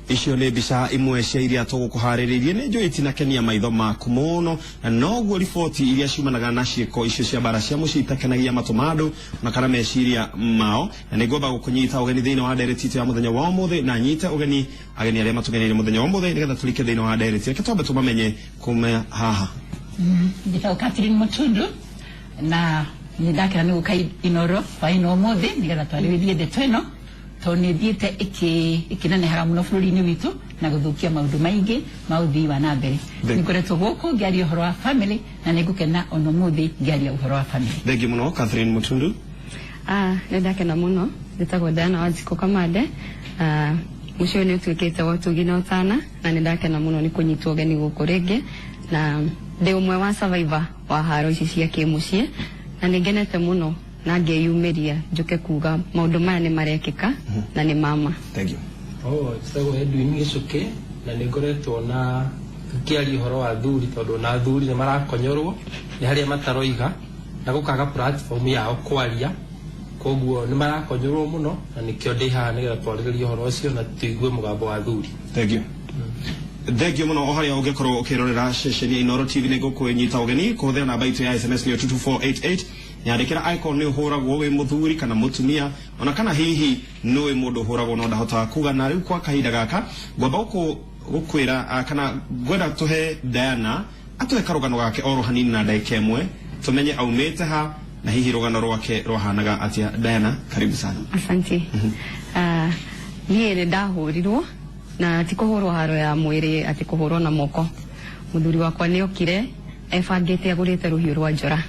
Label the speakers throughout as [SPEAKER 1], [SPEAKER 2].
[SPEAKER 1] Icio nĩ mbica imwe cia iria tũgũkũharĩrĩirie. Nĩ njũĩ itinakenia maitho maku mũno, na noguo riboti iria ciumanaga na ciĩko icio cia mbara cia mũciĩ itakenagia matũ ma andũ ona kana meciria mao. Na nĩ ngwamba gũkũnyita ũgeni thĩinĩ wa ndereti itũ ya mũthenya wa ũmũthĩ, na nyite ũgeni ageni arĩa matũgeneire mũthenya wa ũmũthĩ nĩgetha tũrike thĩinĩ wa ndereti. Reke twambe tũmamenye kuma haha.
[SPEAKER 2] Njĩtagwo Catherine Mutundu, na nĩ ndakena nĩ gũka Inoro hwaĩ-inĩ wa ũmũthĩ nĩgetha twarĩrĩrie ndeto ĩno, tondũ nĩ ĩthiĩte ĩkĩnenehaga mũno bũrũri-inĩ witũ na gũthũkia maũndũ maingĩ ma ũthii wa na mbere. Nĩ ngoretwo gũkũ ngĩaria ũhoro wa family, na nĩ ngũkena ona ũmũthĩ ngĩaria ũhoro wa family.
[SPEAKER 1] Thengiũ mũno, Catherine Mutundu.
[SPEAKER 3] Nĩ ndakena mũno. Njĩtagwo Diana Wanjikũ Kamande. Mũciĩ ũyũ nĩ ũtuĩkĩte wa ũtugi na ũtana, na nĩ ndakena mũno nĩ kũnyitwo ũgeni gũkũ rĩngĩ, na ndĩ ũmwe wa survivor wa haro ici cia kĩmũciĩ, na nĩ ngenete mũno na ngeyumĩria njũke kuga maũndũ maya nĩ marekĩka na nĩ mama.
[SPEAKER 1] Thank you.
[SPEAKER 4] Oh, njĩtagwo Edwin Gĩcũkĩ, na nĩ ngoretwo na ngĩaria ũhoro wa athuri, tondũ ona athuri nĩ marakonyorwo nĩ harĩa mataroiga na gũkaga platform yao kwaria, koguo nĩ marakonyorwo mũno, na nĩkĩo ndĩ haha nĩgetha twarĩrĩrie ũhoro ũcio na tũigue mũgambo wa athuri.
[SPEAKER 1] Thank you. Thank you mũno. O harĩa ũngĩkorwo ũkĩrorera ceceni ya Inoro TV, nĩ ngũkũnyita ũgeni kũhũthĩra namba itũ ya SMS, nĩyo 22488. Nyandĩkĩra icon nĩ ũhũragwo wĩ mũthuri kana mũtumia, ona kana hihi nĩũĩ mũndũ ũhũragwo no ndahotaga kuga. Na rĩu kwa kahinda gaka ngwamba gũkwĩra kana ngwenda tũhe Diana atũhe karũgano gake oro hanini na ndagĩka ĩmwe, tũmenye aumĩte ha na hihi rũgano rwake rwahanaga atĩa. Diana, karibu sana.
[SPEAKER 3] Asante. Niĩ nĩ ndahũrirwo, na ti kũhũrwo haro ya mwĩrĩ, atĩ kũhũrwo na moko. Mũthuri wakwa nĩ okire ebangĩte, agũrĩte rũhiũ rwa njora,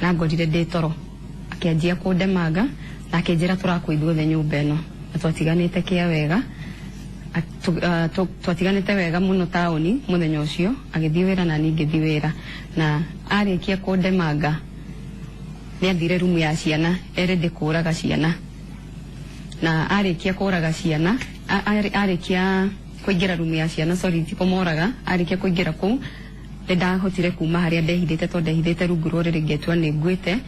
[SPEAKER 3] na ngorire ndĩ toro, akĩanjia kũndemanga na akĩnjĩra tũrakwo ithuothe nyũmba ĩno. Na twatiganĩte kĩa wega. Twatiganĩte wega mũno taũni. Mũthenya ũcio agĩthiĩ wĩra na niĩ ngĩthiĩ wĩra, na arĩkia kũndemanga nĩ athire rumu ya ciana ere ndĩkũraga ciana, na arĩkia kũraga ciana, arĩkia kũingĩra rumu ya ciana, sorry, ti kũmoraga, arĩkia kũingĩra kũu nĩ ndahotire kuma harĩa ndehithĩte, tondũ ndehithĩte rungu rwa ũrĩrĩ, ngĩtua nĩ nguĩte.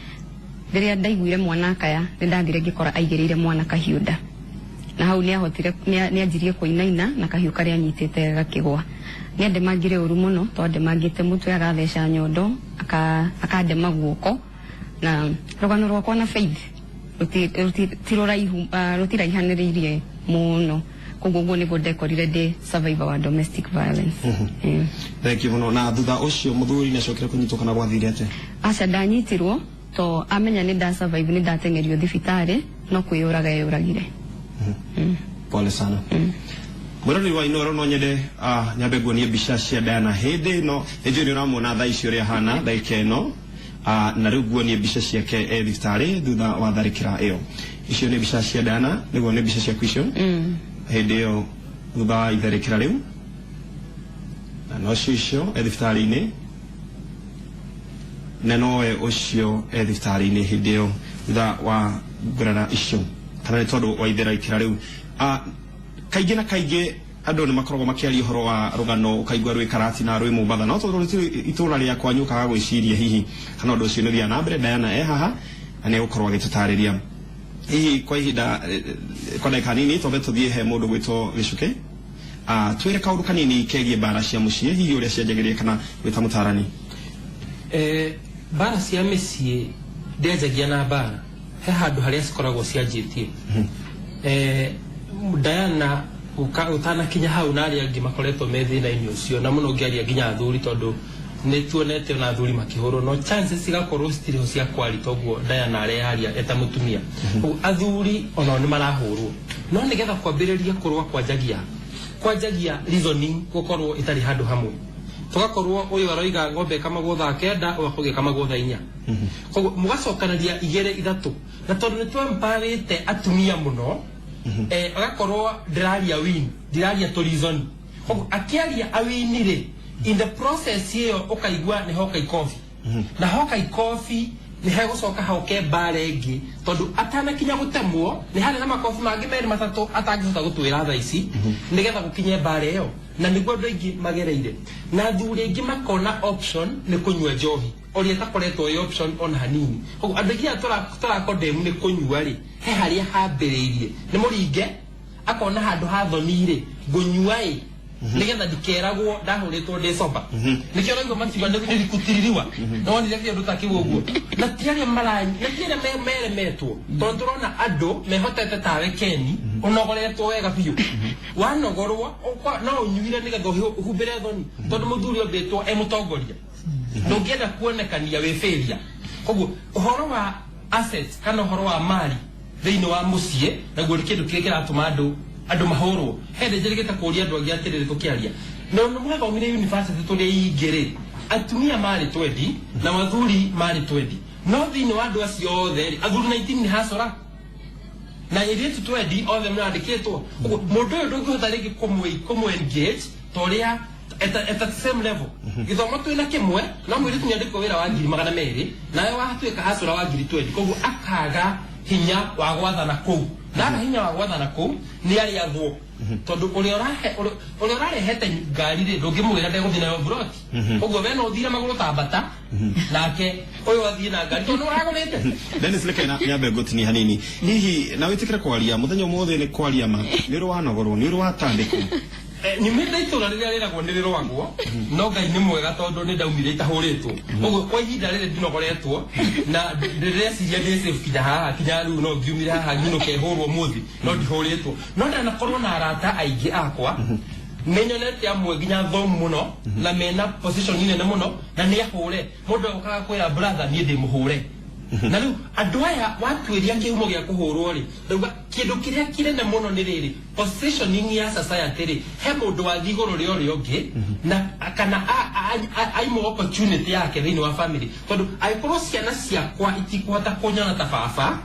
[SPEAKER 3] Rĩrĩa ndaiguire mwana akaya, nĩ ndathire ngĩkora aigĩrĩire mwana kahiũ nda, na hau nĩ ahotire, nĩ anjirie kũinaina na kahiũ karĩa anyitĩte gakĩgwa. Nĩ andemangire ũru mũno, tondũ andemangĩte mũtwe, agatheca nyondo, akandema guoko. Na rũgano rwakwa na Faith ti rũraihu, rũtiraihanĩrĩirie mũno. Koguo ũguo nĩguo ndekorire ndĩ survivor wa domestic violence.
[SPEAKER 1] Thank you mũno. Na thutha ũcio mũthuri nĩ acokire kũnyitwo kana gwathire atĩa?
[SPEAKER 3] Aca, ndanyitirwo, to amenya nĩ nda survive, nĩ ndateng'erio thibitarĩ, no kwĩyũraga eyũragire.
[SPEAKER 1] Pole sana. Mwĩroreri wa Inoro, no nyende nyambe nguonie mbica cia Diana hĩndĩ ĩno. Nĩ njũĩ nĩ ũramuona thaa ici ũrĩa ahana ndagĩka ĩno, na rĩu nguonie mbica ciake e thibitarĩ thutha wa tharĩkĩra ĩyo. Icio nĩ mbica cia Diana, nĩguo nĩ mbica ciaku icio hĩndĩ ĩyo thutha wa itharĩkĩra rĩu, na nocio icio e thibitarĩ-inĩ, na nowe ũcio e thibitarĩ-inĩ hĩndĩ ĩyo thutha wa ngurara icio, kana nĩ tondũ wa itharĩkĩra rĩu. Kaingĩ na kaingĩ andũ nĩ makoragwo makĩaria ũhoro wa rũgano, ũkaigua rwĩ Karatina, rwĩ Mombatha, no tondũ rũtirĩ itũra rĩa kwanyu ũkaga gwĩciria hihi kana ũndũ ũcio nĩ ũthiaga na mbere. Diana e haha na nĩ egũkorwo agĩtũtarĩria hihi kwa ihinda kwa ndagĩka nini. Twambe tũthiĩ he mũndũ gwĩtwo Gĩcũkĩ, twĩre kaũndũ kanini kegiĩ mbara cia mũciĩ, hihi ũrĩa cianjagĩrĩria kana gwĩta mũtarani.
[SPEAKER 4] Mbara cia mĩciĩ ndĩanjagia na mbara, he handũ harĩa cikoragwo cianjĩtie. Diana ũtanakinya hau na arĩa angĩ makoretwo me thĩna-inĩ ũcio, na mũno ngĩaria nginya athuri, tondũ nĩ tuonete ona athuri makĩhũrwo, no chances cigakorwo citirĩ ho cia kwari toguo Diana areyaria eta mũtumia. Koguo athuri onao nĩ marahũrwo, no nĩgetha kwambĩrĩria kũrũa kwanjagia reasoning gũkorwo ĩtarĩ handũ hamwe, tũgakorwo ũyũ aroiga ng'ombe ĩkamagwo thaa 9, ũyũ akauga ĩkamagwo thaa 4, koguo mũgacokanĩria igĩrĩ ithatũ. Na tondũ nĩ twemparĩte atumia mũno, agakorwo ndĩraria win, ndiraria tũ reason, koguo akĩaria awini rĩ, in the process ĩyo ũkaigua nĩ hoka ikobi, na hoka ikobi nĩ hegũcoka hoke mbara ĩngĩ, tondũ atanakinya gũtemwo nĩ harĩ na makobi mangĩ merĩ matatũ atangĩhota gũtwĩra thaa ici nĩgetha gũkinye mbara ĩyo. Na nĩguo andũ aingĩ magereire, na athuri aingĩ makona option nĩ kũnyua njohi, ũrĩa ĩtakoretwo ĩ option ona hanini. Koguo andũ aingĩ aya tũrakondemu nĩ kũnyua rĩ, he harĩa hambĩrĩirie nĩ mũringe. Akona handũ ha thoni rĩ, ngũnyua ĩ nigetha ndikeragwo ndahũrĩtwo ndĩ sober. Nĩkĩo ũraigua makiuga nĩrikutiririwa. Nĩwonire kĩndũ ta kĩu ũguo, na ti arĩa mara na ti arĩa meremetwo, tondũ tũrona andũ mehotete tawe Keni, ũnogoretwo wega biũ. Wanogorwo no ũnyuire nĩgetha ũhumbĩre thoni, tondũ mũthuri ombĩtwo e mũtongoria, ndũngĩenda kuonekania wĩ failure. Koguo ũhoro wa assets kana ũhoro wa mali thĩinĩ wa mũciĩ naguo nĩ kĩndũ kĩrĩa kĩratũma andũ mahũrwo. Hĩndĩ njĩrĩgĩte kũria andũ angĩ atĩrĩrĩ, tũkĩaria na nĩ mwathomire university tũrĩ aingĩ rĩ, atumia marĩ 20 na athuri marĩ 20, no thĩinĩ wa andũ acio othe rĩ, athuri 19 nĩ hacora na airĩtu 20, othe nĩandĩkĩtwo. Ũguo mũndũ ũyũ ndũngĩhota rĩngĩ kũmũ engage ta ũrĩa at the same level. Gĩthomo twĩna kĩmwe, no mũirĩtu nĩandĩkwo wĩra wa 200,000, nawe watuĩka hacũra wa 20,000. Koguo akaga hinya wa gwathana kũu, na aga hinya wa gwathana kũu nĩ arĩathwo, tondũ ũrĩa ũrĩa ũrarehete ngari rĩ, ndũngĩmwĩra ndegũthiĩ nayo mburoti. Koguo we no ũthire magũrũ ta mbata, nake ũyũ athiĩ na ngari tondũ nĩ ũragũrĩte.
[SPEAKER 1] Dennis, reke na nyambe ngũtinie hanini hihi na wĩtĩkĩre kwaria mũthenya ũmũthĩ nĩ kwaria ma nĩ ũrĩ wanogorwo, nĩ ũrĩ watandĩkwo?
[SPEAKER 4] Nyumĩte itũra rĩrĩa rĩragwo nĩ rĩrwagwo, no Ngai nĩ mwega tondũ nĩ ndaumire itahũrĩtwo. Ũguo kwa ihinda rĩrĩ ndinogoretwo na ndĩreciria ndĩ safe kinya haha, kinya rĩu no ngiumire haha nyinũke hũrwo mũthĩ, no ndihũrĩtwo. No ndanakorwo na arata aingĩ akwa, nĩ nyonete amwe nginya thomu mũno na mena position nene mũno na nĩ ahũre. Mũndũ agokaga kwĩra, "Brother, niĩ ndĩ mũhũre." Na rĩu andũ aya watuĩria kĩhumo gĩa kũhũrwo rĩ, ndauga kĩndũ kĩrĩa kĩnene mũno nĩ rĩrĩ, positioning ya society rĩ, he mũndũ wathiĩ igũrũ rĩa ũrĩa ũngĩ na kana aimwo opportunity yake thĩinĩ wa family, tondũ angĩkorwo ciana ciakwa itikũhota kũnyona ta baba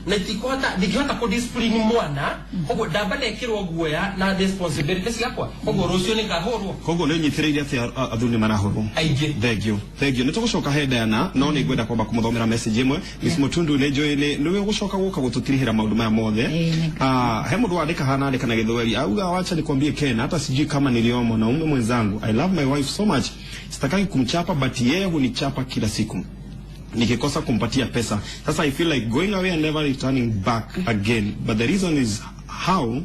[SPEAKER 4] na itikũhota, ndingĩhota kũ discipline mwana, koguo ndamba ndekĩrwo guoya na responsibility ciakwa, koguo rũciũ nĩ ngahũrwo.
[SPEAKER 1] Koguo nĩ ũnyitĩrĩire atĩ athuri nĩ marahũrwo?
[SPEAKER 4] Aingĩ.
[SPEAKER 1] Thank you, thank you. Nĩ tũgũcoka he Diana, no nĩ ngwenda kwamba kũmũthomera message ĩmwe. Miss Mutundu, nĩ njũĩ nĩ nĩwe ũgũcoka gũka gũtũtirihĩra maũndũ maya mothe.
[SPEAKER 2] Ĩĩ.
[SPEAKER 1] He mũndũ wandĩka hana, andĩka na Gĩthweri, auga, "Wacha nikwambie Ken, hata sijui kama nilioa mwanaume mwenzangu. I love my wife so much, sitaki kumchapa, but yeye hunichapa kila siku nikikosa kumpatia pesa. Sasa I feel like going away and never returning back again, but the reason is how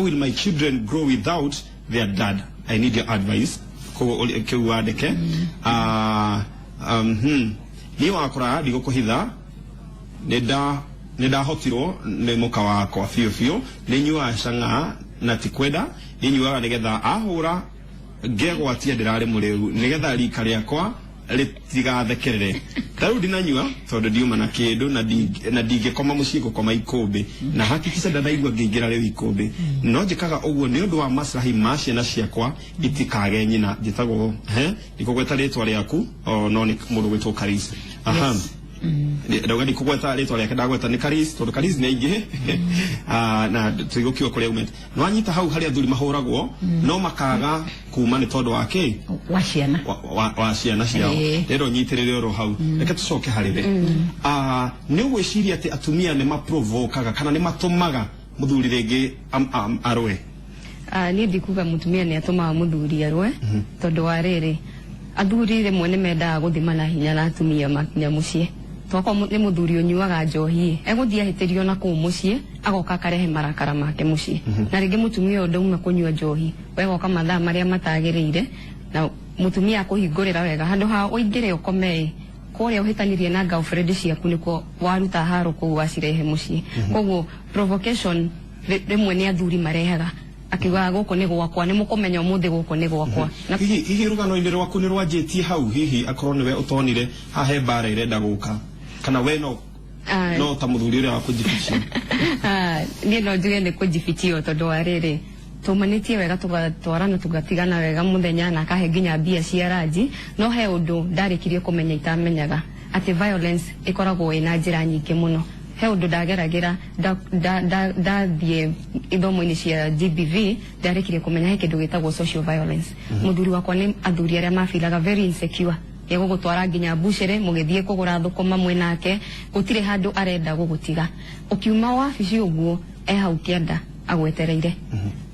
[SPEAKER 1] will my children grow without their dad? I need your advice." Koguo kĩu wandĩke. Niĩ wakora ndigũkũhitha, nĩ ndahotirwo nĩ mũka wakwa biũ biũ. Nĩ nyuaga cang'a na ti kwenda, nĩ nyuaga nĩgetha ahũra ngegwatia ndĩrarĩ mũrĩu, nĩgetha rika rĩakwa rĩtigathekerere. Ta rĩu ndinanyua tondũ ndiuma na kĩndũ na ndingĩkoma mũciĩ, ngũkoma ikũmbĩ, na hakikisha ndanaigua ngĩingĩra rĩu ikũmbĩ. No njĩkaga ũguo nĩ ũndũ wa maslahi ma ciana ciakwa itikage nyina. Njĩtagwo he ndikũgweta rĩtwa rĩaku o, no nĩ mũndũ gwĩtwo Karis. Aha. Ndauga ndikũgweta rĩtwa rĩake, ndagweta nĩ Karis tondũ Karis nĩ aingĩ. Na tũigũkiuga kũrĩa umĩte. Nĩwanyita hau harĩa athuri mahũragwo no makaga kuma nĩ tondũ wa kĩ?
[SPEAKER 2] Wa ciana.
[SPEAKER 1] Wa ciana ciao. Rĩrĩa ũnyitĩrĩre oro hau, reke tũcoke harĩ we. Nĩ ũgwĩciria atĩ atumia nĩ maprovokaga kana nĩ matũmaga mũthuri rĩngĩ arũe?
[SPEAKER 3] Niĩ ndikuga mũtumia nĩ atũmaga mũthuri arũe, tondũ wa rĩrĩ, athuri rĩmwe nĩ mendaga gũthima na hinya na atumia makinya mũciĩ. Tokorwo nĩ mũthuri ũnyuaga njohi, egũthiĩ ahĩtĩrio na kũu mũciĩ, agoka akarehe marakara make mũciĩ. Na rĩngĩ mũtumia ũyũ ndauma kũnyua njohi, we goka mathaa marĩa matagĩrĩire na mũtumia akũhingũrĩra wega, handũ ha ũingĩre ũkome kũrĩa ũhĩtanirie na girlfriend ciaku, nĩkuo waruta haro kũu wacirehe mũciĩ. Koguo provocation rĩmwe nĩ athuri marehaga, akiugaga gũkũ nĩ gwakwa, nĩ mũkũmenya ũmũthĩ gũkũ nĩ gwakwa. Na
[SPEAKER 1] Hihi rũgano-inĩ rwaku nĩ rwanjĩtie hau, hihi akorwo nĩwe ũtonire haha he mbara ĩrenda gũka, kana we no no ta mũthuri ũrĩa wa kũnjibicia?
[SPEAKER 3] Niĩ no njuge nĩ kũnjibicio, tondũ wa rĩrĩ, tumanĩtie wega, tũgatwarana, tũgatigana wega mũthenya, na akahe nginya mbia cia ranji. No he ũndũ ndarĩkirie kũmenya itamenyaga, atĩ violence ĩkoragwo ĩna njĩra nyingĩ mũno. He ũndũ ndageragĩra ndathiĩ ithomo-inĩ cia GBV, ndarĩkirie kũmenya he kĩndũ gĩtagwo social violence. Mũthuri wakwa nĩ athuri arĩa mabilaga very insecure, egũgũtwara nginya mbucĩrĩ mũgĩthiĩ kũgũra thũkũma mwĩ nake, gũtirĩ handũ arenda gũgũtiga. Ũkiuma wabici ũguo, e hau kĩanda agwetereire.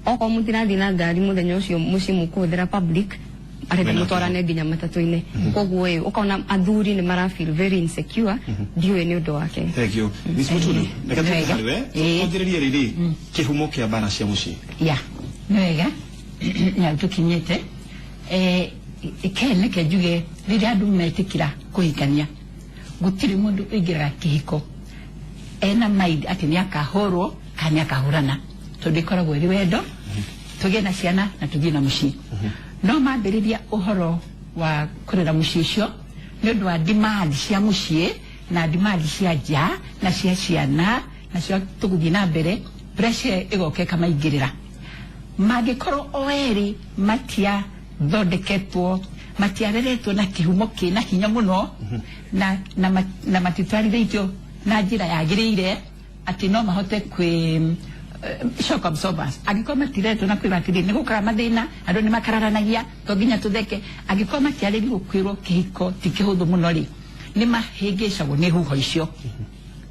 [SPEAKER 3] Okorwo mũtirathiĩ na ngari mũthenya ũcio mũciĩ, mũkũhũthĩra public. Arenda
[SPEAKER 1] Mena
[SPEAKER 3] mũtwarane nginya matatũ-inĩ. Koguo ĩ ũkona athuri nĩ mara feel very insecure, ndiũĩ nĩ ũndũ wake.
[SPEAKER 1] Thank you, Miss Mutundu. Reke tũke
[SPEAKER 2] Wega.
[SPEAKER 1] harĩ we. Twanjĩrĩrie rĩrĩ kĩhumo kĩa mbara cia mũciĩ.
[SPEAKER 2] Ya, nĩ wega nĩ tũkinyĩte. Ken, reke njuge, rĩrĩa andũ metĩkĩra kũhikania, gũtirĩ mũndũ ũingĩraga kĩhiko ena mind atĩ nĩ akahũrwo kana nĩ akahũrana, tondũ ĩkoragwo ĩrĩ wendo, tũgĩe na ciana na tũthiĩ na mũciĩ. No mambĩrĩria ũhoro wa kũrera mũciĩ ũcio nĩ ũndũ wa demand cia mũciĩ na demand cia nja na cia ciana na cia tũgũthiĩ na mbere, pressure ĩgoka ĩkamaingĩrĩra. Mangĩkorwo o erĩ matiathondeketwo, matiareretwo na kĩhumo kĩna hinya mũno na matitwarithĩtio na njĩra yagĩrĩire atĩ no mahote kwĩ shock absorbers, angĩkorwo matireretwo na kwĩrwo atĩrĩ nĩ gũkaga mathĩna, andũ nĩ makararanagia, to nginya tũtheke, angĩkorwo matiarĩrirwo kwĩrwo kĩhiko ti kĩhũthũ mũno rĩ, nĩ mahĩngĩcagwo nĩ huho icio.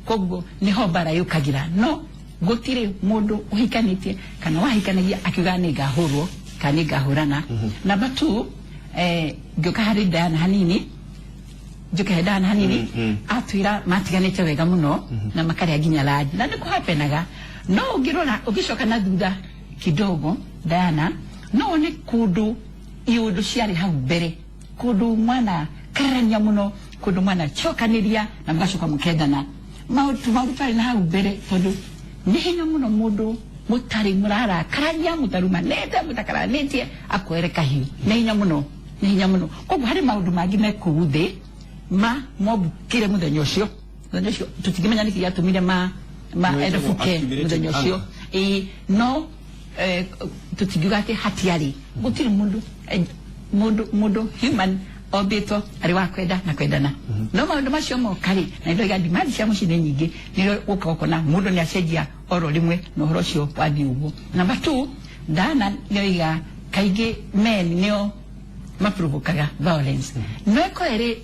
[SPEAKER 2] Koguo nĩho mbara yũkagĩra. No gũtirĩ mũndũ ũhikanĩtie kana wahikanagia akiuga nĩ ngahũrwo kana nĩ ngahũrana. Number two, ngĩũka harĩ Diana hanini, njoke he Diana hanini, atwĩra matiganĩte wega mũno na makarĩa nginya lunch na nĩ kũhapenaga. No ũngĩrora ũgĩcoka na thutha kidogo, Diana, no wone kũndũ iũndũ ciarĩ hau mbere, kũndũ mwana kararania mũno, kũndũ mwana cokanĩria na mũgacoka mũkendana, maũndũ maũndũ twarĩ na hau mbere, tondũ nĩ hinya mũno mũndũ mũtarĩ mũrarakarania, mũtarumanĩte, mũtakaranĩtie akwere kahiũ, nĩ hinya mũno, nĩ hinya mũno. Koguo harĩ maũndũ mangĩ me kũu thĩ ma mombũkire mũthenya ũcio. Mũthenya ũcio tũtingĩmenya nĩkĩ gĩatũmire ma
[SPEAKER 1] Nĩ wĩtagwo
[SPEAKER 2] erebuke
[SPEAKER 1] accumulated
[SPEAKER 2] mũthenya ũcio.
[SPEAKER 1] anger.
[SPEAKER 2] Ĩĩ, no tũtingiuga atĩ hatiarĩ, gũtirĩ mũndũ mũndũ human ombĩtwo arĩ wa kwenda na kwendana. No maũndũ macio moka rĩ, na ndoiga demand cia mũciĩ nĩ nyingĩ, nĩrĩo gũka ũkona mũndũ nĩ acenjia oro rĩmwe na ũhoro ũcio wathiĩ ũguo. Number two, Diana nĩoiga kaingĩ men nĩo maprovokaga violence. No ĩko ĩrĩ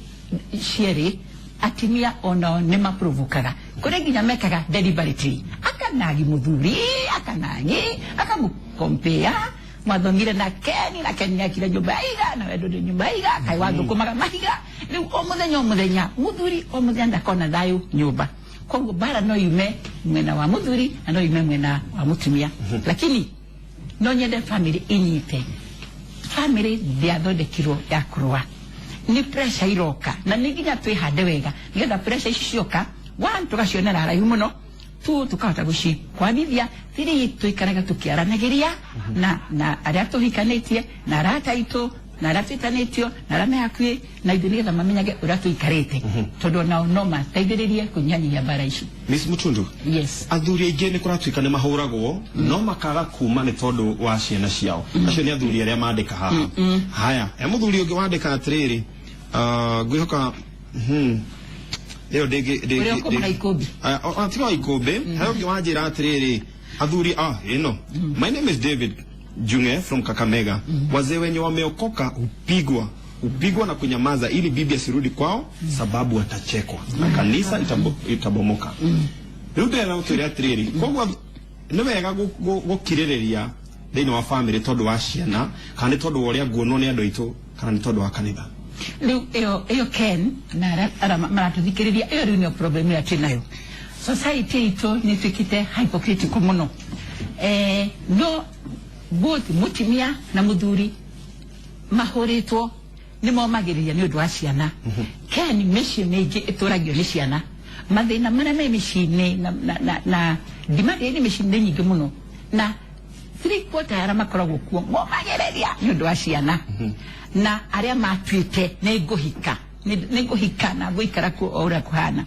[SPEAKER 2] cierĩ, atumia onao nĩ maprovokaga, kũrĩ nginya mekaga deliberately, akanagi mũthuri, akanagi akamũkompea, mwathomire na Keni na Keni akire nyũmba ya iga na wendo ndĩ nyũmba ya iga, kaĩ wathũkũmaga mahiga. Rĩu o mũthenya o mũthenya mũthuri o mũthenya ndakona thayũ nyũmba. Koguo mbara no yume mwena wa mũthuri na no yume mwena wa mũtumia, lakini no nyende family inyite, family ndĩathondekirwo ya kũrũa. Nĩ pressure iroka na nĩ nginya twĩhande wega nĩgetha pressure ici cioka, one, tũgacionera haraihu mũno, two, tukahota gũcikwamithia, three, tũikaraga tũkĩaranagĩria na arĩa tũhikanĩtie na arata aitũ na arĩa twĩtanĩtio na arĩa me hakuhĩ na ithuĩ, nĩgetha mamenyage ũrĩa tũikarĩte, tondũ onao no mateithĩrĩrie kũnyihanyihia mbara ici.
[SPEAKER 1] Miss Mutundu.
[SPEAKER 2] Yes.
[SPEAKER 1] Athuri aingĩ nĩ kũratuĩka nĩ mahũragwo no makaga kuma nĩ tondũ wa ciana ciao. Acio nĩ athuri arĩa mandĩka haha. Haya, he mũthuri ũngĩ wandĩka atĩrĩrĩ, ngwĩhoka ĩyo ndĩngĩ
[SPEAKER 2] Ũrĩa ũkũmaga ikũmbĩ.
[SPEAKER 1] Tiga wa ikũmbĩ, he ũngĩ wanjĩra atĩrĩrĩ, athuri ĩno, "My name is David Junge from Kakamega. Wazee wenye wameokoka hupigwa na kunyamaza ili bibi asirudi kwao sababu atachekwa na kanisa itabomoka." Rĩu ndĩrenda gũtwĩre atĩrĩrĩ, koguo nĩ wega gũkirĩrĩria thĩinĩ wa family tondũ wa ciana, kana nĩ tondũ wa ũrĩa nguonwo nĩ andũ aitũ, kana nĩ tondũ wa kanitha?
[SPEAKER 2] Rĩu ĩyo Ken na arĩa maratũthikĩrĩria, ĩyo rĩu nĩyo problem ĩrĩa twĩ nayo. Society itũ nĩ ĩtuĩkĩte hypocritical mũno. No both mũtumia na mũthuri mahũrĩtwo nĩ momagĩrĩria nĩ ũndũ wa ciana. Ken, mĩciĩ mĩingĩ ĩtũragio nĩ ciana. Mathĩna marĩa me mĩciĩ-inĩ na demand ĩrĩ mĩciĩ-inĩ nyingĩ mũno, na three quarter ya arĩa makoragwo kuo momagĩrĩria nĩ ũndũ wa ciana na arĩa matuĩte nĩ ngũhika, nĩ ngũhika na ngũikara kuo o ũrĩa kũhana.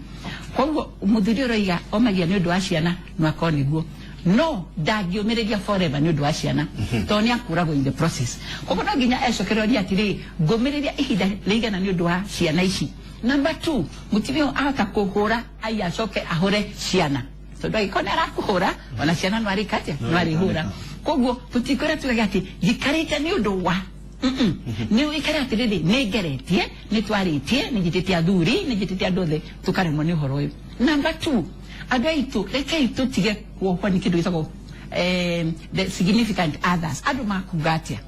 [SPEAKER 2] Koguo mũthuri ũroiga omagia nĩ ũndũ wa ciana, no akorwo nĩguo, no ndangĩũmĩrĩria forever nĩ ũndũ wa ciana, tondũ nĩ akũragwo in the process. Koguo no nginya ecokererie atĩrĩ, ngũmĩrĩria ihinda rĩigana nĩ ũndũ wa ciana ici? Number two, mũtumia ũyũ ahota kũhũra ai acoke ahũre ciana, tondũ angĩkorwo nĩ arakũhũra, ona ciana no arĩka atĩa? No arĩhũra. Koguo tũtikwĩra tugage atĩ njikarĩte nĩ ũndũ wa nĩ ũikare atĩrĩrĩ, nĩ ngeretie, nĩ twarĩtie, nĩ njĩtĩte athuri, nĩ njĩtĩte andũ othe, tũkaremwo nĩ ũhoro ũyũ. Number two, andũ aitũ, rekei tũtige kuohwo nĩ kĩndũ gĩtagwo the significant others, andũ makuga atĩa.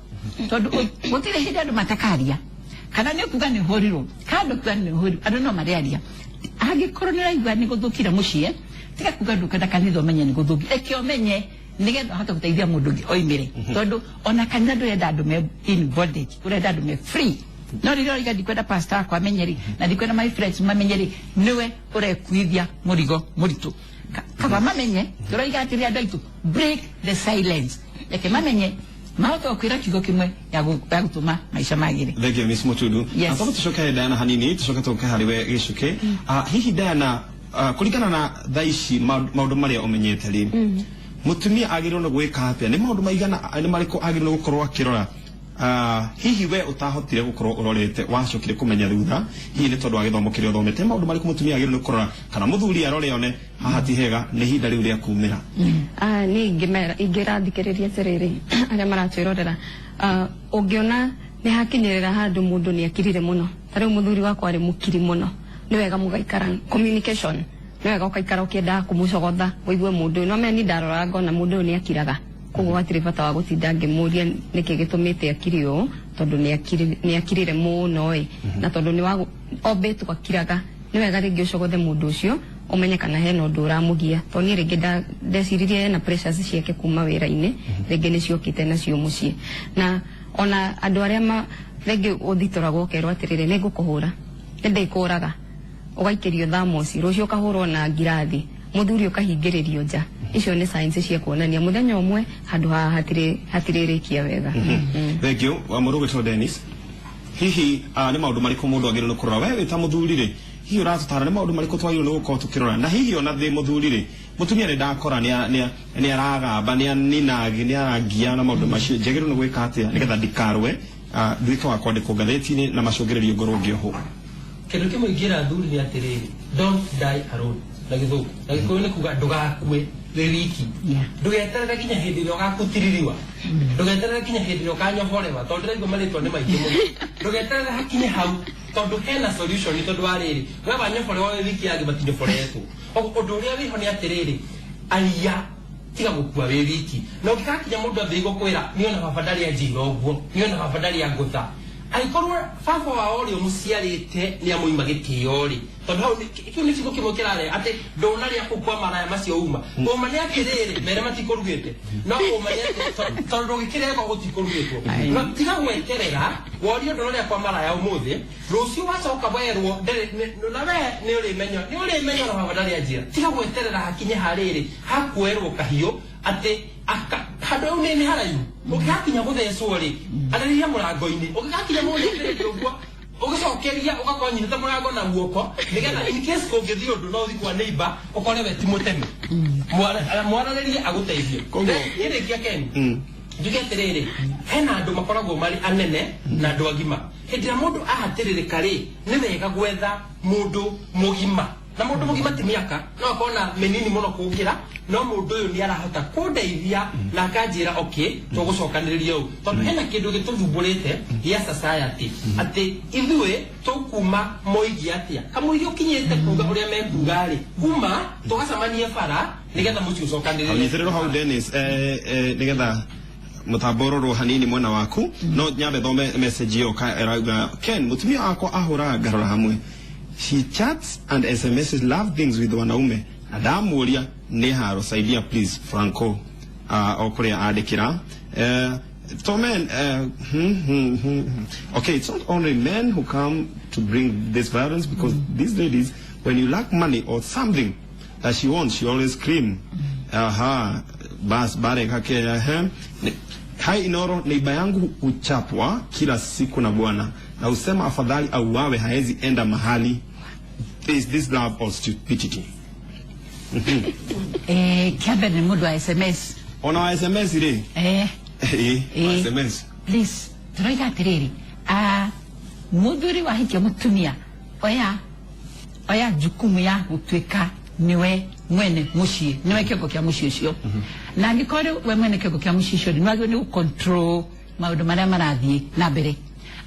[SPEAKER 2] Tondu gutire hindi andu matakaria. Kana ni kuga ni hurirwo, kana kuga ni hurirwo, andu no marearia. Angikorwo ni raigua ni guthukira mucii, tiga kuga ndukenda kanitha umenye ni guthuki. Eke umenye nigetha hote guteithia mundu ungi oimire. Tondu ona kanitha ndurenda andu me in bondage, urenda andu me free. No rĩrĩa ũraiga ndikwenda pastor wakwa amenye rĩ, na ndikwenda my friends mamenye rĩ, nĩwe ũrekuithia mũrigo mũritũ. Kaba mamenye, tũraiga atĩrĩ andũ aitũ, break the silence. Reke mamenye, mahote gũkwĩra kiugo kĩmwe ya gũtũma maica magĩre.
[SPEAKER 1] Thank you Miss Mutundu.
[SPEAKER 2] Yes.
[SPEAKER 1] Athomo tucoke Diana hanini, tucoke tũke harĩ we Gĩcuke. Hihi Diana, kũringana na thaa ici maũndũ marĩa ũmenyete rĩ, mũtumia agĩrĩirwo nĩ gwĩka atĩa? Nĩ maũndũ maigana nĩ marĩkũ agĩrĩirwo nĩ gũkorwo akĩrora? Hihi we utahotire gukorwo urorete wacokire kumenya thutha hihi ni tondu wa githomo kiria uthomete maundu mariku mutumia agĩrĩirwo nĩ kũrora kana muthuri arore one haha ti hega nĩ ihinda rĩu rĩa kumĩra?
[SPEAKER 3] Ni ingĩmera ingĩrathikĩrĩria atĩrĩrĩ arĩa maratwĩrorera, ũngĩona nĩ hakinyĩrĩra handũ mũndũ nĩ akirire mũno, ta rĩu mũthuri wakwa arĩ mũkiri mũno, nĩ wega mũgaikara communication, nĩ wega ũgaikara ũkĩendaga kũmũcogotha ũigue mũndũ ũyũ. No meni ndaroraga ngona mũndũ ũyũ nĩ akiraga, koguo hatirĩ bata wa gũtinda ngĩmũria nĩkĩ gĩtũmĩte akiri ũũ, tondũ nĩ akirire mũno ĩ, na tondũ nĩ wa ombĩtwo akiraga, nĩ wega rĩngĩ ũcogothe mũndũ ũcio ũmenye kana hena ũndũ ũramũgia, tondũ niĩ rĩngĩ ndeciririe hena pressures ciake kuma wĩra-inĩ, rĩngĩ nĩ ciokĩte nacio mũciĩ. Na ona andũ arĩa rĩngĩ ũthitoragwo ũkerwo atĩrĩrĩ, nĩ ngũkũhũra, nĩ ndĩkũraga, ũgaikĩrio thamoci, rũciũ ũkahũrwo na ngirathi, mũthuri ũkahingĩrĩrio nja. Icio nĩ signs cia kuonania mũthenya ũmwe handũ haha hatirĩrĩkia wega.
[SPEAKER 1] Thank you. Wa mũrũgĩtwo Dennis, hihi nĩ maũndũ marĩkũ mũndũ agĩrĩirwo nĩ kũrora? We wĩ ta mũthuri rĩ, hihi ũratũtara nĩ maũndũ marĩkũ twagĩrĩirwo nĩ gũkorwo tũkĩrora? Na hihi ona thĩ mũthuri rĩ, mũtumia nĩ ndakora nĩ aragamba, nĩ aninagi, nĩ arangia na maũndũ macio, njagĩrĩirwo nĩ gwĩka atĩa nĩgetha ndikarwe, nduĩke wa kwandĩkwo ngathĩti-inĩ na macũngĩrĩrio ngorwo ngĩohwo?
[SPEAKER 4] Kĩndũ kĩmwe ingĩra athuri nĩ atĩrĩrĩ, don't die alone na gĩthũngũ, na gĩkũyũ nĩ kuga ndũgakue wĩ wiki, ndũgeterere nginya hĩndĩ ĩrĩa ũgakutiririwa, ndũgeterere nginya hĩndĩ ĩrĩa ũkanyoborewa, tondũ ndĩraigua marĩtwa nĩ maingĩ mũno. Ndũgeterere hakinye hau, tondũ hena solution, tondũ wa rĩrĩ, we wanyoborewa wĩ wiki angĩ matinyoboretwo. Ũndũ ũrĩa wĩho nĩ atĩrĩrĩ, aria, tiga gũkua wĩ wiki. Na ũngĩgakinya mũndũ ambĩrĩrie gũkwĩra niĩ ona baba ndarĩ anjĩra ũguo, niĩ ona baba ndarĩ angũtha, angĩkorwo baba wao ũrĩa ũmũciarĩte nĩ amũima gĩtĩo rĩ, tondũ hau kĩu nĩ kiugo kĩmwe kĩrarĩa atĩ ndũnarĩa kũu kwa maraya macio uma. Ũma nĩ atĩrĩrĩ, mere matikũrugĩte, no ũma nĩ atĩ tondũ ndũngĩkĩrĩa gũtikũrugĩtwo. No tiga gweterera worio ndũnarĩa kwa maraya ũmũthĩ, rũciũ wacoka werwo na we nĩ ũrĩmenya, nĩ ũrĩmenya ona baba ndarĩ anjĩra. Tiga gweterera hakinye harĩrĩ hakuerwo kahiũ atĩ handũ hau nĩ haraihu, ũngĩgakinya gũthecwo rĩ, arĩria mũrango-inĩ, ũngĩgakinya mũndũ ũguo ũgĩcokeria ũgakorwo nyitĩte mũrango na guoko, nĩgetha in case kũngĩthiĩ ũndũ no ũthiĩ kwa neighbor ũkore we ti mũtemi, mwaranĩrie agũteithie. Ngĩrĩkia Ken, njuge atĩrĩrĩ, hena andũ makoragwo marĩ anene na andũ agima. Hĩndĩ ĩrĩa mũndũ ahatĩrĩrĩka rĩ, nĩ wega gwetha mũndũ mũgima, na mũndũ mũgima ti mĩaka, no akorwo na mĩnini mũno kũngĩra, no mũndũ ũyũ nĩ arahota kũndeithia na akanjĩra okay, tũgũcokanĩrĩria ũũ, tondũ hena kĩndũ gĩtũthumbũrĩte gĩa society atĩ ithuĩ tũkuma moigi atĩa, kamũiria ũkinyĩte kuga ũrĩa mekuga rĩ, kuma tũgacemanie bara nĩgetha mũciĩ ũcokanĩrĩrie.
[SPEAKER 1] Nyitĩrĩrwo hau Dennis, nĩgetha mũtambo ũrorwo hanini mwena waku, no nyambe thome message ĩyo ĩrauga, Ken, mũtumia wakwa ahũraga ngarora hamwe, she chats and SMSs love things with wanaume, na ndamuria nĩ haro, saidia please Franco. O kũrĩa andĩkĩra to men, okay, it's not only men who come to bring this violence, because these ladies, when you lack money or something that she wants, she always scream. Aha, bas bare kake. Hai Inoro, neiba yangu huchapwa kila siku na bwana, na usema afadhali auawe, haezi enda mahali. Is this love or stupidity?
[SPEAKER 2] Kiambe nĩ mũndũ wa SMS.
[SPEAKER 1] Ona wa SMS rĩ? SMS.
[SPEAKER 2] Please, tũroiga atĩrĩrĩ, mũthuri wahikia mũtumia, oya jukumu ya gũtuĩka niwe mwene mũciĩ, niwe kĩongo kĩa mũciĩ ũcio. Na angĩkorwo we mwene kĩongo kĩa mũciĩ ũcio, nĩ wagĩrĩirwo nĩ gũcontrol maũndũ marĩa marathiĩ na mbere.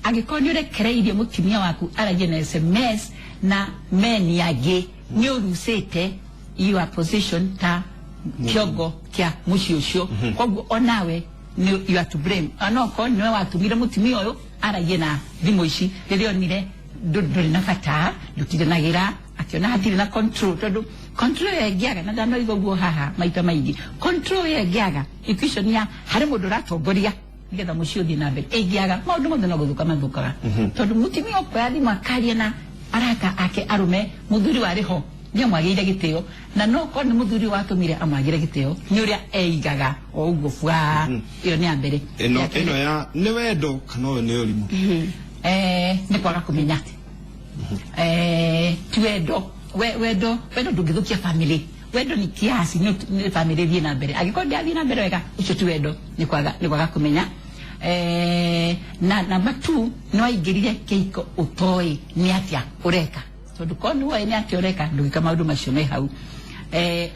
[SPEAKER 2] Angĩkorwo nĩ ũrekereirie mũtumia waku aragie na SMS na meni angĩ, nĩ ũrucĩte your position ta kĩongo kĩa mũciĩ ũcio. Koguo onawe You are to blame. Onokorwo nĩwe watũmire mũtumia ũyũ aragie na thimũ ici rĩrĩa onire ndũrĩ na bata, ndũtindanagĩra, akĩona hatirĩ na control, tondũ control ĩyo ĩngĩaga, na ndanoiga ũguo haha maita maingĩ, control ĩyo ĩngĩaga, equation ya harĩ mũndũ ũratongoria nĩgetha mũciĩ ũthiĩ na mbere ĩngĩaga, maũndũ mothe no gũthũka mathũkaga, tondũ mũtumia ũkoya thimũ akaria na arata ake arũme, mũthuri warĩ ho nĩ amwagĩire gĩtĩo, na no korwo nĩ mũthuri watũmire amwagĩre gĩtĩo nĩ ũrĩa eigaga o ũguo bwa. Ĩyo nĩ ya mbere.
[SPEAKER 1] Ĩno
[SPEAKER 2] Ya kerĩ,
[SPEAKER 1] ĩno ya nĩ wendo kana ũyũ nĩ ũrimũ?
[SPEAKER 2] Nĩ kwaga kũmenya. Ti wendo. Wendo ndũngĩthũkia family. Wendo nĩ kiasi nĩ family ĩthiĩ na mbere. Angĩkorwo ndĩrathiĩ na mbere wega, ũcio ti wendo, nĩ kwaga kũmenya. Na number 2, nĩ waingĩrire kĩhiko ũtoĩ nĩ atĩa ũreka, tondũ korwo nĩ woĩ nĩ atĩa ũreka, ndũgĩka maũndũ macio me hau.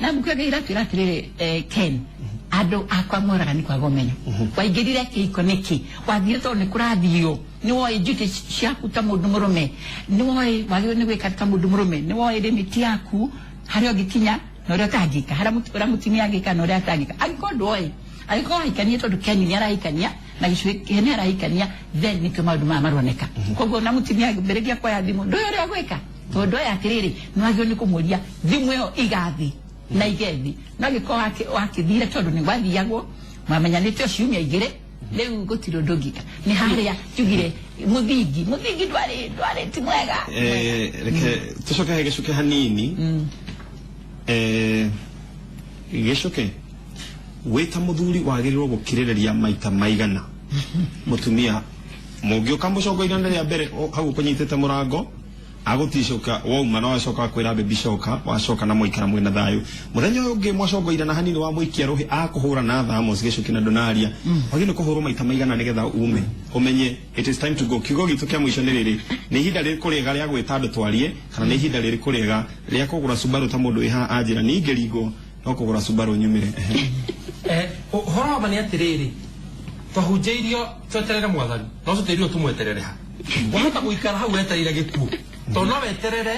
[SPEAKER 2] Na mbuku ĩngĩ iratwĩra atĩrĩrĩ, Ken, andũ akwa moraga nĩ kwaga ũmenyo. Waingĩrire kĩhiko nĩkĩ? Wathire tondũ nĩ kũrathio? Nĩ woĩ duty ciaku ta mũndũ mũrũme? Nĩ woĩ wagĩrĩirwo nĩ gwĩka ta mũndũ mũrũme? Nĩ woĩ limit yaku, harĩa ũngĩkinya na ũrĩa ũtangĩka, harĩa ũrĩa mũtumia angĩka na ũrĩa atangĩka? Angĩkorwo ndũĩ, angĩkorwo wahikania tondũ Ken nĩ arahikania na gĩcũhĩ nĩ arahikania, then nĩkĩo maũndũ maya maroneka. Koguo na mũtumia angĩambĩrĩria kuoya thimũ, ndũĩ ũrĩa gwĩka, tondũ oya atĩrĩrĩ, nĩ wagĩrĩirwo nĩ kũmũria thimũ ĩyo igathi na igethi. No angĩkorwo wakĩthire tondũ nĩ gwathiagwo, mwamenyanĩte o ciumia 2, rĩu gũtirĩ ũndũ ũngĩka. Nĩ harĩa njugire mũthingi ndwarĩ ti mwega.
[SPEAKER 1] Reke tũcoke he gĩcuke hanini. Gĩcuke, wĩ ta mũthuri wagĩrĩirwo gũkirĩrĩria maita maigana mũtumia mũngĩũka mũcongo-inĩ rĩa mbere hau ũkũnyitĩte mũrango agũticũka, wauma na wacoka kwĩra baby coka, wacoka na mwaikara mwĩna thayũ, mũthenya ũyũ ũngĩ mwacongoira na hanini wamũikia rũhĩ akũhũra na thamos gĩcuki na ndũnaria, wagĩrĩirwo kũhũrwo maita maigana nĩgetha ume ũmenye it is time to go? Kiugo gitũ kĩa mũico nĩ rĩrĩ: nĩ ihinda rĩrĩkũ rĩega rĩa gwĩta andũ twarie, kana nĩ ihinda rĩrĩkũ rĩega rĩa kũgũra Subaru ta mũndũ wĩ haha anjĩra niĩ ingĩringwo no kũgũra Subaru nyumĩre?
[SPEAKER 4] Ũhoro wa ma nĩ atĩrĩrĩ, twahunjĩirio tweterere mwathani, no tũtĩrirwo tũmweterere ha. Wahota gũikara hau wetereire gĩkuũ, tondũ no weterere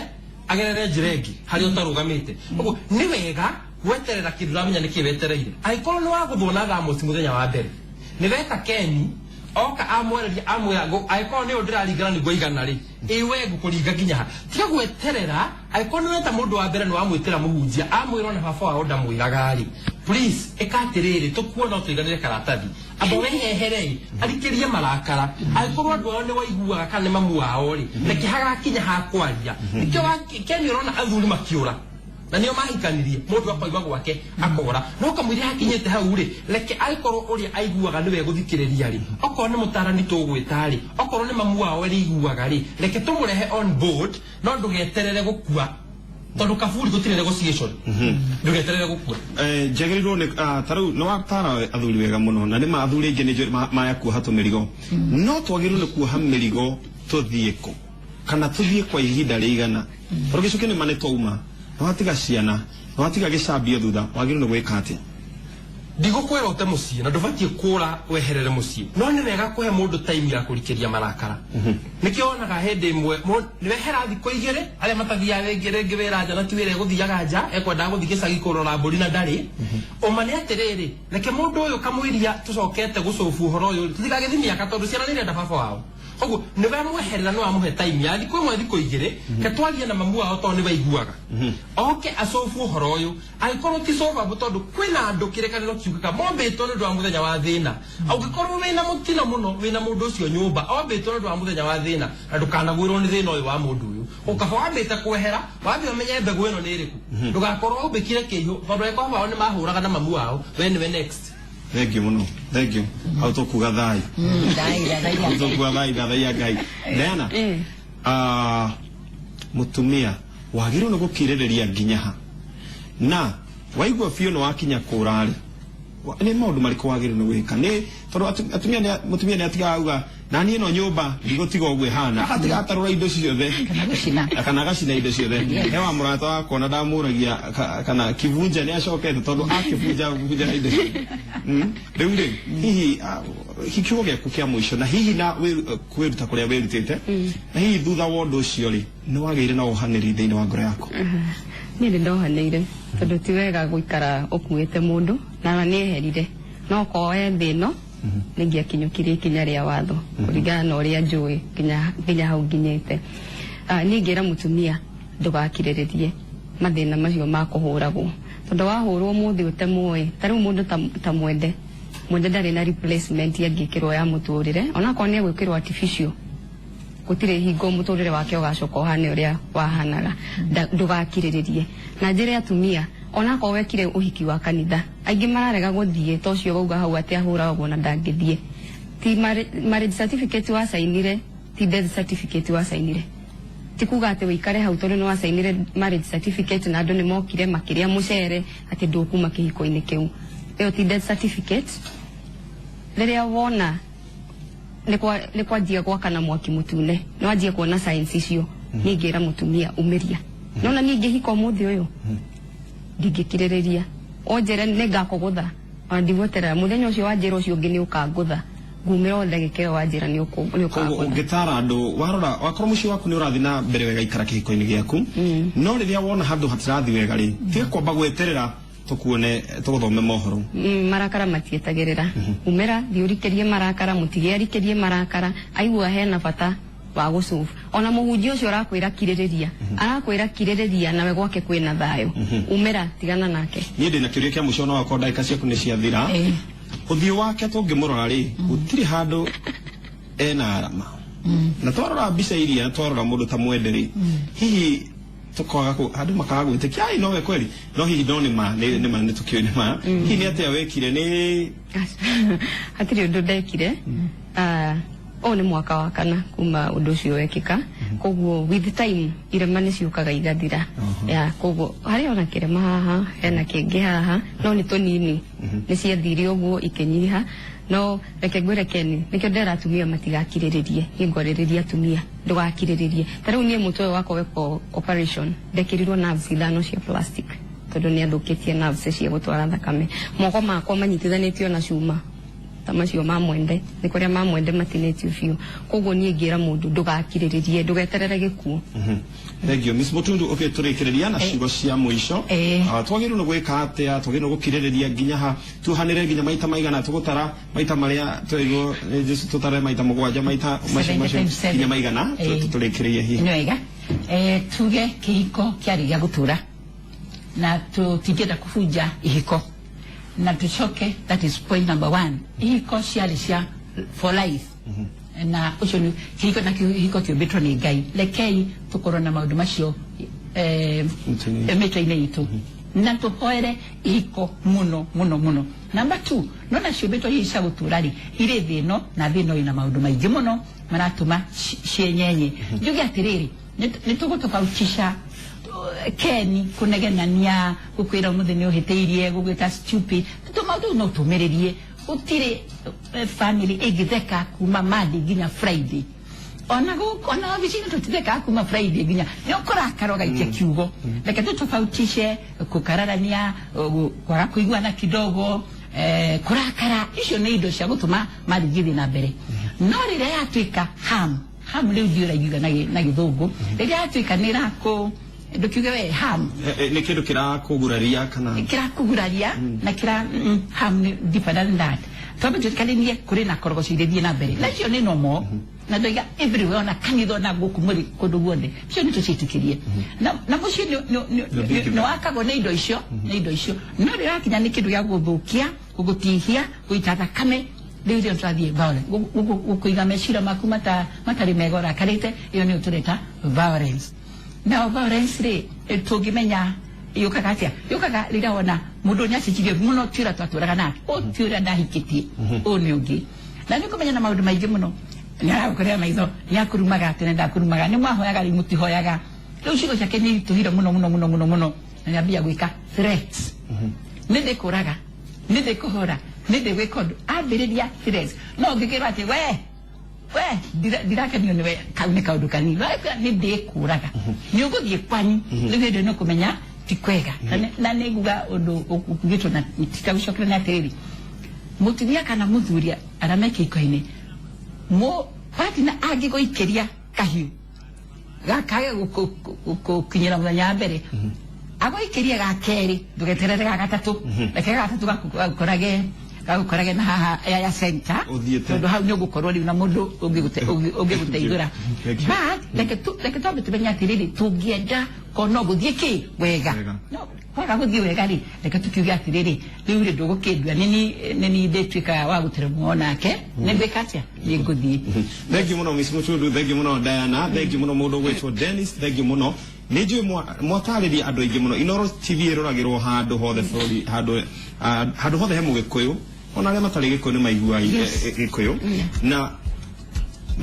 [SPEAKER 4] agerere njĩra ĩngĩ harĩa ũtarũgamĩte. Ũguo nĩ wega gweterera kĩndũ ũramenya nĩkĩ wetereire. Angĩkorwo nĩ wagũthwo na thamosi mũthenya wa mbere, nĩ weta Keni oka amwereria amwĩra angĩkorwo nĩ ũyũ ndĩraringana nĩguo igana rĩ, ĩ we ngũkũringa nginya ha. Tiga gweterera. Angĩkorwo nĩ weta mũndũ wa mbere, nĩ wamwĩtĩra mũhunjia, amwĩra ona baba wao ndamwĩraga rĩ, please ĩka atĩrĩrĩ, tũkuona tũiganĩre karatathi, amba wehehere arikĩrie marakara. Angĩkorwo andũ ao nĩ waiguaga kana nĩ mamu wao rĩ, reke hagakinya hakwaria. Nĩkĩo Keni ũrona athuri makĩũra na nĩo mahikanirie, mũndũ akoiga gwake akora, no kamũira hakinyĩte hau rĩ, reke angĩkorwo ũrĩa aiguaga nĩwe gũthikĩrĩria rĩ, okorwo nĩ mũtarani tũgwĩta rĩ, okorwo nĩ mamu wao ĩrĩiguaga rĩ, reke tũmũrehe on board. No ndũgeterere gũkua, tondũ kaburi gũtirĩ negotiation. Ndũgeterere gũkua.
[SPEAKER 1] Njagĩrĩirwo nĩ ta rĩu nĩ watara athuri wega mũno, na nĩ ma athuri aingĩ nĩ njũĩ maya kuoha tũmĩrigo, no twagĩrĩirwo nĩ kuoha mĩrigo tũthiĩ kũ kana tũthiĩ kwa ihinda rĩigana? Tondũ gĩcuke nĩ ma nĩ twauma, nĩ watiga ciana, nĩ watiga gĩcambio thutha, wagĩrĩirwo nĩ gwĩka atĩa?
[SPEAKER 4] Ndigũkwĩra ũte mũciĩ, na ndũbatiĩ kũra weherere mũciĩ, no nĩ wega kũhe mũndũ time ya kũrikĩria marakara. Nĩkĩo wonaga hĩndĩ ĩmwe nĩ wehera thikũ 2, arĩa matathiaga rĩngĩ rĩngĩ wĩra nja, na ti wĩra ĩgũthiaga nja, ekwendaga gũthiĩ gĩcagi kũrora mbũri na ndarĩ ũma. Nĩ atĩrĩrĩ, reke mũndũ ũyũ kamũiria tũcokete gũcobu ũhoro ũyũ, tũtigagĩthi mĩaka, tondũ ciana nĩ irenda baba wao. Koguo nĩ wamweherera, nĩ wamũhe time ya thikũ 1, thikũ 2, ke twarie na mamu wao, tondũ nĩ waiguaga oke acobu ũhoro ũyũ. Angĩkorwo ti solvable, tondũ kwĩna andũ kĩrĩkanĩro kiugaga mombĩtwo nĩ ũndũ wa mũthenya wa thĩna, ũngĩkorwo wĩna mũtino mũno, wĩna mũndũ ũcio nyũmba ombĩtwo nĩ ũndũ wa mũthenya wa thĩna, na ndũkanagwĩrwo nĩ thĩna ũyũ wa mũndũ ũyũ, ũkaba wambĩte kwehera, wambe ũmenye mbegũ ĩno nĩ ĩrĩkũ, ndũgakorwo ũmbĩkire kĩihũ, tondũ angĩkorwo wao nĩ mahũraga na mamu wao, we nĩwe next.
[SPEAKER 1] Thank you mũno, thank you. Hau tũkuga thayũ.
[SPEAKER 2] Thai.
[SPEAKER 1] Hau tũkuga thayũ, thathaiya Ngai. Diana, mũtumia wagĩrĩirwo nĩ gũkirĩrĩria nginya ha, na waigua biũ nĩ wakinya kũrarĩ, nĩ maũndũ marĩkũ wagĩrĩirwo nĩ gwĩka? Nĩ tondũ atumia mũtumia nĩ atigaga auga na niĩ no nyũmba ndigũtiga ũguo ĩhana, agatiga atarũra indo ciothe.
[SPEAKER 2] Kana gũcina.
[SPEAKER 1] Kana agacina indo ciothe. He wa mũrata wakwa na ndamũragia kana kibunja nĩ acokete, tondũ akĩbunja bunja indo ciothe. Rĩu rĩ, hihi kiugo gĩaku kĩa mũico, na hihi na kwĩruta kũrĩa wĩrutĩte, na hihi thutha wa ũndũ ũcio rĩ, nĩ wagĩire na wohanĩri thĩinĩ wa ngoro yaku?
[SPEAKER 3] Niĩ nĩ ndohanĩire, tondũ ti wega gũikara ũkuĩte mũndũ, na nĩ eherire no koe thĩ ĩno. Nĩngĩakinyũkirie ikinya rĩa watho kũringana na ũrĩa njũĩ nginya hau nginyĩte. Niĩ ngĩra mũtumia ndũgakirĩrĩrie mathĩna macio ma kũhũragwo, tondũ wahũrwo mũthĩ ũtemũĩ ta rĩu mũndũ ta Mwende. Mwende ndarĩ na replacement angĩkĩrwo ya mũtũrĩre, onakorwo nĩ egwĩkĩrwo artificial, gũtirĩ hingo mũtũrĩre wake ũgacoka ũhane ũrĩa wahanaga. Ndũgakirĩrĩrie. Na njĩre atumia, onakorwo wekire ũhiki wa kanitha, aingĩ mararega gũthiĩ ta ũcio wauga hau atĩ ahũragwo na ndangĩthiĩ. Ti marriage certificate wacainire, ti death certificate wacainire. Ti kuga atĩ wĩikare hau tondũ nĩ wacainire marriage certificate na andũ nĩ mokire makĩrĩa mũcere atĩ ndũkuma kĩhiko-inĩ kĩu. Ĩyo ti death certificate. Rĩrĩa wona nĩ kwanjia gwakana mwaki mũtune, nĩ wanjia kuona signs icio, niĩ ngĩra mũtumia umĩria. Nona niĩ ngĩhika ũmũthĩ ũyũ ndingĩkirĩrĩria, ũnjĩre nĩ ngakũgũtha, ona ndigweterera mũthenya ũcio wanjĩra ũcio ũngĩ nĩ ũkangũtha, ngumĩra o ndagĩka ĩyo wanjĩra nĩ
[SPEAKER 1] Koguo
[SPEAKER 3] ũkangũtha.
[SPEAKER 1] Ũngĩtara andũ, warora wakorwo mũciĩ waku nĩ ũrathiĩ na mbere wega, ikara kĩhiko-inĩ gĩaku, no rĩrĩa wona handũ hatirathiĩ wega rĩ, tiga kwamba gweterera tũkuone tũgũthome mohoro.
[SPEAKER 3] Marakara matietagĩrĩra. Umĩra, thiĩ ũrikĩrie marakara, mũtige arikĩrie marakara, aigua hena bata wa gũcũbu. Ona mũhunjia ũcio ũrakwĩra kirĩrĩria, arakwĩra kirĩrĩria nawe gwake kwĩna thayũ. Umĩra, tigana nake.
[SPEAKER 1] Niĩ ndĩna kĩũria kĩa mũico, no wakorwo ndagĩka ciaku nĩ ciathira. Ũthiũ wake tũngĩmũrora rĩ, gũtirĩ handũ ena arama, na twarora mbica iria, twarora mũndũ ta Mwende rĩ, hihi tukaga andũ makaga gwĩtĩkia ai nowe kweli, no hihi no nĩ ma nĩ ma nĩ tũkĩũĩ nĩ ma. Hihi nĩ atĩa wekire nĩ?
[SPEAKER 3] Hatirĩ ũndũ ndekire. Ũyũ nĩ mwaka wa kana kuma ũndũ ũcio wekĩka, koguo with time irema nĩ ciũkaga igathira. Ya, koguo harĩ ona kĩrema haha, hena kĩngĩ haha, no nĩ tũnini, nĩ ciathire ũguo ikĩnyiha. No reke ngwĩre Ken, nĩkĩo ndera atumia matigakirĩrĩrie. Niĩ ngwarĩrĩria atumia ndũgakirĩrĩrie. Ta rĩu niĩ mũtwe ũyũ wakwa wekwo operation, ndekĩrirwo nerves 5 cia plastic tondũ nĩ athũkĩtie nerves cia gũtwara thakame. Moko makwa manyitithanĩtio na cuma ta macio ma Mwende, nĩ kũrĩa ma Mwende matinĩtio biũ. Koguo niĩ ngĩra mũndũ ndũgakirĩrĩrie, ndũgeterere gĩkuũ.
[SPEAKER 1] Thank you, Miss Mutundu. Ũkĩtũrĩkĩrĩria na ciugo cia mũico. Twagĩrĩirwo nĩ gwĩka atĩa? Twagĩrĩirwo nĩ gũkirĩrĩria nginya ha? Tuohanĩre nginya maita maigana? Tũgũtara maita marĩa twerirwo nĩ Jesũ tũtare maita 7, maita macio macio
[SPEAKER 2] 70 times 7.
[SPEAKER 1] nginya maigana? Tũrĩkĩrĩrie hihi.
[SPEAKER 2] Nĩ wega. Tuge kĩhiko kĩarĩ gĩa gũtũra na tũtingĩenda kũbunja ihiko, na tucoke, that is point number one, ihiko ciarĩ cia for life, na ũcio nĩ kĩhiko, na kĩhiko kĩũmbĩtwo nĩ Ngai. Rekei tũkorwo na maũndũ macio
[SPEAKER 1] Mĩtwe-inĩ.
[SPEAKER 2] Mĩtwe-inĩ itũ na tũhoere ihiko mũno mũno mũno. Number two, nona ciũmbĩtwo hihi cia gũtũra rĩ, irĩ thĩ ĩno, na thĩ ĩno ĩna maũndũ maingĩ mũno maratũma cienyenye. Njuge atĩrĩrĩ, nĩ tũgũtofautisha Ken kũnegenania, gũkwĩra ũmũthĩ nĩ ũhĩtĩirie, gũgwĩta stupid, tũmaũndũ no tũmĩrĩrie. Gũtirĩ family ĩngĩtheka kuma Monday nginya Friday. Ona gũkũ, ona wabici-inĩ tũtithekaga kuma Friday nginya nĩ ũkũrakara ũgaikia kiugo. Reke tũtofautishe kũkararania, kwaga kũiguana kidogo, kũrakara, icio nĩ indo cia gũtũma marriage ĩthiĩ na mbere. No rĩrĩa yatuĩka harm, harm rĩu ndiũ ũraiguga na gĩthũngũ, rĩrĩa yatuĩka nĩ ĩrakũ, ndũkiuge we harm.
[SPEAKER 1] Nĩ kĩndũ kĩrakũguraria kana?
[SPEAKER 2] Kirakuguraria na kira harm nĩ deeper than that. Twambe twĩtĩkanĩrie kũrĩ na korogoco iria na mbere, na icio nĩ normal, na ndoiga everywhere, ona kanitha, ona gũkũ mũrĩ kũndũ guothe, icio nĩ tũciĩtĩkĩrie. Na mũciĩ nĩ wakagwo nĩ indo icio, nĩ indo icio. No rĩrĩa yakinya nĩ kĩndũ gĩa gũthũkia, gũgũtihia, gũita thakame, rĩu rĩo tũrathiĩ violence. Gũkũiga meciria maku matarĩ mega, ũrakarĩte, ĩyo nĩyo tũreta violence. Nao violence rĩ, tũngĩmenya yũkaga atĩa? Yũkaga rĩrĩa wona mũndũ nĩ acenjirie mũno, ti ũrĩa twatũraga nake, ũyũ ti ũrĩa ndahikĩtie, ũyũ nĩ ũngĩ, na nĩ ũkũmenya na maũndũ maingĩ mũno. Nĩ aragũkorera maitho, nĩ akũrumaga, tene ndakũrumaga, nĩ mwahoyaga, rĩu mũtihoyaga, rĩu ciugo ciake nĩ itũhire mũno mũno mũno mũno mũno, na nĩambia gwĩka threats, nĩ ndĩkũraga, nĩ ndĩkũhũra, nĩ ndĩgwĩka ũndũ, ambĩrĩria threats. No ũngĩkĩrwo atĩ we ndirakenio nĩwe, kau nĩ kaũndũ kanini. No ĩkwĩra nĩ ndĩkũraga, nĩ ũgũthiĩ kwanyu, rĩu hĩndĩ ĩno kũmenya ti kwega. Na nĩ nguga ũndũ ũkugĩtwo na titagũcokera nĩ atĩrĩrĩ, mũtumia kana mũthuri arĩa me kĩhiko-inĩ, mũ partner angĩgũikĩria kahiũ gakage gũkinyĩra mũthenya wa mbere, agũikĩrie ga kerĩ, ndũgeterere ga gatatũ, reke ga gatatũ gakũrage. Gagũkorage na haha Yaya Center.
[SPEAKER 1] Ũthiĩte.
[SPEAKER 2] Tondũ hau nĩ ũgũkorwo rĩu na mũndũ ũngĩgũteithũra.
[SPEAKER 1] Thank you.
[SPEAKER 2] But reke twambe tũmenye atĩrĩrĩ, tũngĩenda ko no gũthiĩ kĩ wega.
[SPEAKER 1] Wega.
[SPEAKER 2] No kwaga gũthiĩ wega rĩ, reke tũkiuge atĩrĩrĩ, rĩu rĩ ndũgũkĩndua nĩni nĩni ndĩtuĩka wa gũteremwo nake, nĩ ngwĩka atĩa, nĩ ngũthiĩ.
[SPEAKER 1] Thank you muno, Miss Mutundu, thank you muno, Diana, thank you muno mundu gwitwo Dennis, thank you muno. Nĩ njũĩ mwatarĩria andũ aingĩ mũno. Inoro TV ĩroragĩrwo handũ hothe bũrũri, handũ hothe he mũgĩkũyũ, ona arĩa matarĩ gĩkũyũ nĩ maiguaga gĩkũyũ. Na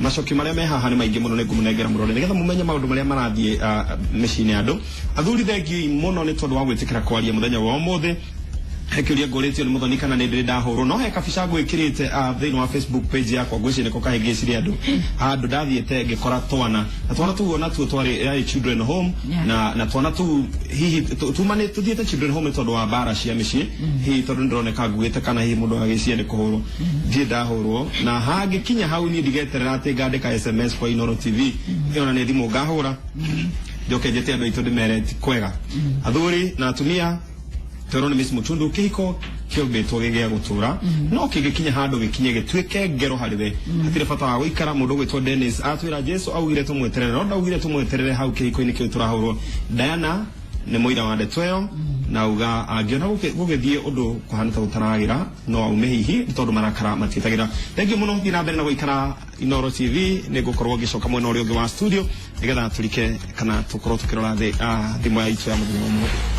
[SPEAKER 1] macokio marĩa me haha nĩ maingĩ mũno, nĩ ngũmũnengera mũrore nĩgetha mũmenye maũndũ marĩa marathiĩ mĩciĩ-inĩ ya andũ. Athuri, thengiũ mũno nĩ tondũ wa gwĩtĩkĩra kwaria mũthenya wa ũmũthĩ. He kĩũria ngũrĩtio nĩ mũthoni kana nĩ ndĩrĩ ndahũrwo, no he kabica ngwĩkĩrĩte thĩinĩ wa Facebook page yakwa, ngwĩciria nĩko kahĩngĩcirie andũ. Handũ ndathiĩte ngĩkora twana, na twana tũu onatuo twarĩ yarĩ children home. Na twana tũu hihi tumanĩ tũthiĩte children home nĩ tondũ wa mbara cia mĩciĩ, hihi tondũ nĩndĩroneka nguĩte, kana hihi mũndũ agĩciria nĩ kũhũrwo. Ndirĩ ndahũrwo, na hangĩkinya hau niĩ ndigeterera atĩ ngandĩka SMS kwa Inoro TV, ĩyo na nĩ thimũ ngahũra njoke njĩte andũ aitũ ndĩmere ti kwega. Athuri na atumia, twerwo nĩ Miss Mutundu, kĩhiko kĩombĩtwo gĩ gĩa gũtũra, no kĩngĩkinya handũ gĩkinye gĩtuĩke ngero harĩ we, hatirĩ bata wa gũikara. Mũndũ ũgwĩtwo Dennis atwĩra Jesu augire tũmweterere, no ndaugire tũmweterere hau kĩhiko-inĩ kĩu tũrahũrwo. Diana nĩ mũira wa ndeto ĩyo, na auga angĩona gũgĩthiĩ ũndũ kũhana ta gũtaragĩra, no aume hihi nĩ tondũ marakara matiĩtagĩra. Thank you mũno, thiĩ na mbere na gũikara Inoro TV. Nĩ ngũkorwo ngĩcoka mwena ũrĩa ũngĩ wa studio nĩgetha tũrike kana tũkorwo tũkĩrora thimũ ya itũ ya mũthenya wa ũmũthĩ.